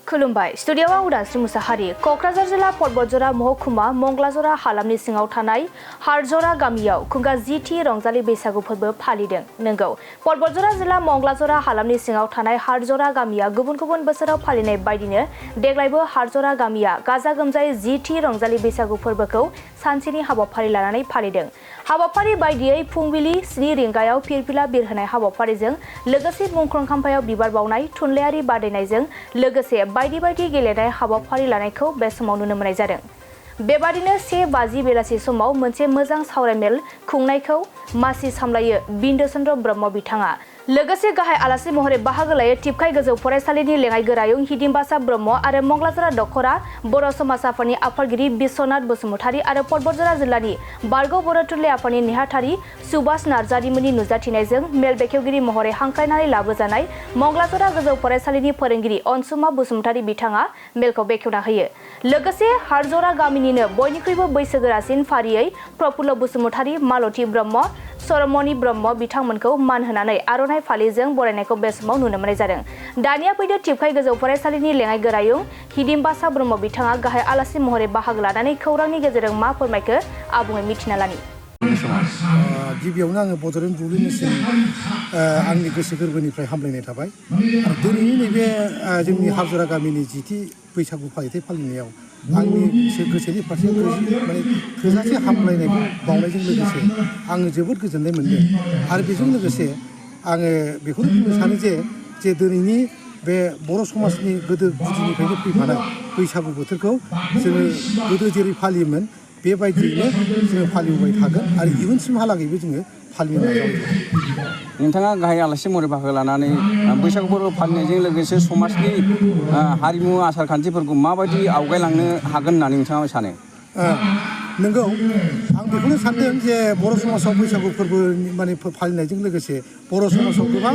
खुलुमबाय स्टुडियोआव उदांस्रि मुसाहारि कक्राझार जिल्ला पर्बतजरा महकुमा मंगलाजरा हालामनि सिङाव थानाय हारजरा गामियाव खुंगा जिथि रंजालि बैसागु फोरबो फालिदों। नंगौ पर्बतजरा जिल्ला मंगलाजरा हालामनि सिङाव थानाय हारजरा गामिया गुबुन गुबुन बोसोराव फालिनाय बायदिनो देग्लायबो हारजरा गामिया गाजा गोमजायै जिथि रंजालि बैसागु फोरबोखौ सानसेनि हाबाफारि लानानै फालिदों। हाबाफारि बायदियै फुंबिलि 7 रिंगायाव फिरफिला बिरहोनाय हाबाफारिजों लोगोसे मुंख्लं खाम्फायाव बिबार बावनाय थुनलाइयारि बादायनायजों लोगोसे बायदि बायदि गेलेनाय हाबाफारि लानायखौ बे समाव नुनो मोननाय जादों। बेबादिनो 1:50 बेलासि समाव मोनसे मोजां सावरायमेल खुंनायखौ मासि सामलायो बिन्दु चन्द्र ब्रह्म बिथाङा। लोगोसे गाहाय आलासि महरै बाहागो लायो टिपकाइ गोजौ फरायसालिनि लेङाइ गोरायुं हिडिम्बासा ब्रह्म आरो मंगलाजरा दखरा बर' समाज आफादनि आफादगिरि बिश्वनाथ बसुमतारी आरो पर्बतजरा जिल्लानि बारग' बर' थुनलाइ आफादनि नेहाथारि सुभाष नार्जारिमोननि नुजाथिनायजों मेल बेखेवगिरि महरै हांख्रायनानै लाबोजानाय मंगलाजरा गोजौ फरायसालिनि फोरोंगिरि अनसुमा बसुमतारी बिथाङा मेलखौ बेखेवना होयो। लोगोसे हारजरा गामिनिनो बयनिख्रुइबो बैसोगोरासिन फारियै प्रफुल्ल बसुमतारी, मालती ब्रह्म, सरमनि ब्रह्म बिथांमोनखौ मान होनानै आर'नाइ फालिजों बरायनायखौ बे समाव नुनो मोननाय जादों। दानिया फैदो टिपकाइ गोजौ फरायसालिनि लेङाइ गोरायुं हिडिम्बासा ब्रह्म बिथाङा गाहाय आलासि महरै बाहागो लानानै खौरांनि गेजेरजों मा फोरमायखो आबुङै मिथिना लानि। गिबियावनो आङो बड'लेण्ड बुब्लिनिसिम आंनि गोसो गोरबोनिफ्राय हामलायनाय थाबाय। दिनैनि नैबे जोंनि हारजरा गामिनि जिथि बैसागु फालिथाय फालिनायाव आंनि गोसोनि फारसे थोजासे हामलायनाय बावनायजों लोगोसे आङो जोबोद गोजोननाय मोनदों। आरो बेजों लोगोसे आङो बेखौनो बुंनो सानो जे दिनैनि बे बर' समाजनि गोदो गुदिनिफ्रायनो फैफानाय बैसागु बोथोरखौ जोङो गोदो जेरै फालियोमोन बेबायदियैनो जोङो फालिबोबाय थागोन आरो इयुनसिमहालागैबो जोङो फालिनो नाजाबाय थागोन। नोंथाङा गाहाय आलासि महरै बाहागो लानानै बैसागु फोरबो फालिनायजों लोगोसे समाजनि हारिमु आसार खान्थिफोरखौ माबायदि आवगायलांनो हागोन होननानै नोंथाङा सानो? नंगौ, आं बेखौनो सानदों जे बर' समाजाव बैसागु फोरबो फालिनायजों लोगोसे बर' समाजाव गोबां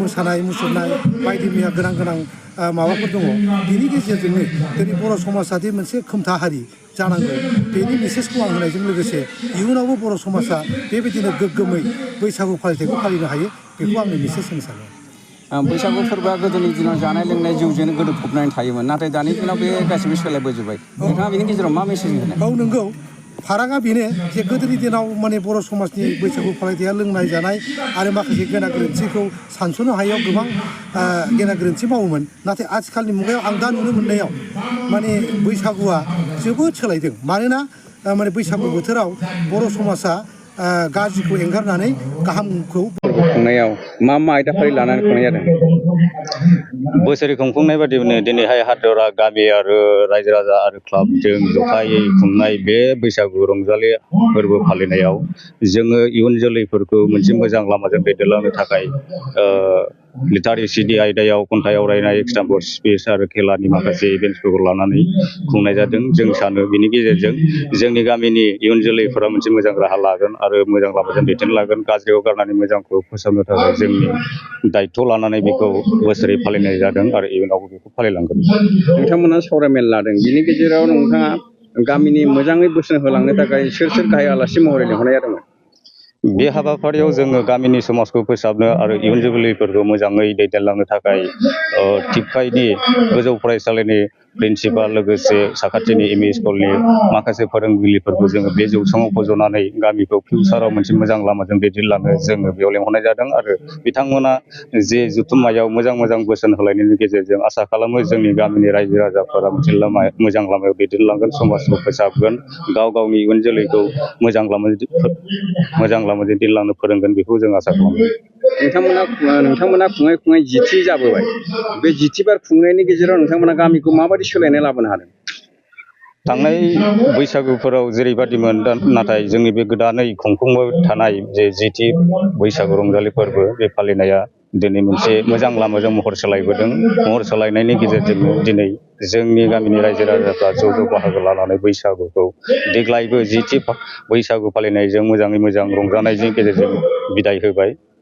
मोसानाय मुसुरनाय बायदि मैया गोनां माबाफोर दङ। बिनि गेजेरजोंनो दिनै बर' समाजादि मोनसे खोमथा हारि जानांगौ बेनि मेसेजखौ आं होनायजों लोगोसे इयुनावबो बर' समाजा बेबायदिनो गोग्गोमै बैसागु फालिथायखौ फालिनो हायो बेखौ आङो मेसेज होनो सानो। बैसागु फोरबोआ गोदोनि दिनाव जानाय लोंनाय जौजोंनो गोदोफबनानै थायोमोन, नाथाय दानि दिनाव बे गासिबो सोलायबोजोबबाय। नोंथाङा बेनि गेजेराव मा मेसेज होनो? औ नंगौ, फारागा बेनो जे गोदोनि दिनाव बर' समाजनि बैसागु फालिथाया लोंनाय जानाय आरो माखासे गेना गोरोन्थिखौ सानस'नो हायैयाव गोबां गेना गोरोन्थि मावोमोन। नाथाय आथिखालनि मुगायाव आं दा नुनो मोननायाव बैसागुआ जोबोद सोलायदों। मानोना बैसागु बोथोराव बर' समाजा गाज्रिखौ एंगारनानै गाहामखौ खुंनायाव मा आयदाफारि लानानै खुंनाय जादों? बोसोरै खुंफुंनाय बादिनो दिनैहाय हारजरा गामि आरो रायजो राजा आरो क्लाबजों जथायै खुंनाय बे बैसागु रंजालि फोरबो फालिनायाव जोङो इयुन जोलैफोरखौ मोनसे मोजां लामाजों दैदेनलांनो थाखाय लिटारेसिनि आयदायाव खन्थाइ आवरायनाय, एक्सट्राम्पट स्पिच आरो खेलानि माखासे इभेन्ट्सफोरखौ लानानै खुंनाय जादों। जों सानो बिनि गेजेरजों जोंनि गामिनि इयुन जोलैफोरा मोनसे मोजां राहा लागोन आरो मोजां लामाजों दैदेनलांगोन। गाज्रियाव गारनानै मोजांखौ फोसाबनो थाखाय जोंनि दायथ' लानानै बेखौ बोसोरै फालिनाय जादों आरो इयुनावबो बेखौ फालिलांगोन। नोंथांमोना सावरायमेल लादों, बिनि गेजेराव नोंथाङा गामिनि मोजाङै बोसोन होलांनो थाखाय सोर गाहाय आलासि महरै लिंहरनाय जादोंमोन? बे हाबाफारियाव जोङो गामिनि समाजखौ फोसाबनो आरो इयुन जोलैफोरखौ मोजाङै दैदेनलांनो थाखाय टिपकाइनि गोजौ फरायसालिनि प्रिन्सिपाल लोगोसे साखाथिनि एम इ स्कुलनि माखासे फोरोंगिरिफोरखौ जोङो बे जौसाङाव फज'नानै गामिखौ फिउचाराव मोनसे मोजां लामाजों दैदेनलांनो जोङो बेयाव लेंहरनाय जादों। आरो बिथांमोना जे जथुम्मायाव मोजां बोसोन होलायनायनि गेजेरजों आसा खालामो जोंनि गामिनि रायजो राजाफोरा मोनसे मोजां लामायाव दैदेनलांगोन, समाजखौ फोसाबगोन, गाव गावनि इयुन जोलैखौ मोजां लामाजों दैदेनलांनो फोरोंगोन, बेखौ जों आसा खालामो। नोंथांमोना खुङै जिथि जाबोबाय। बे जिथिबार खुंनायनि गेजेराव नोंथांमोना गामिखौ माबायदि सोलायनाय लाबोनो हादों? थांनाय बैसागुफोराव जेरैबादिमोन, नाथाय जोंनि बे गोदानै खुंफुंबाय थानाय जे जिथि बैसागु रंजालि फोरबो बे फालिनाया दिनै मोनसे मोजां लामाजों महर सोलायबोदों। महर सोलायनायनि गेजेरजोंनो दिनै जोंनि गामिनि रायजो राजाफ्रा ज' बाहागो लानानै बैसागुखौ देग्लायबो जिथि बैसागु फालिनायजों मोजाङै मोजां रंजानायनि गेजेरजों बिदाय होबाय।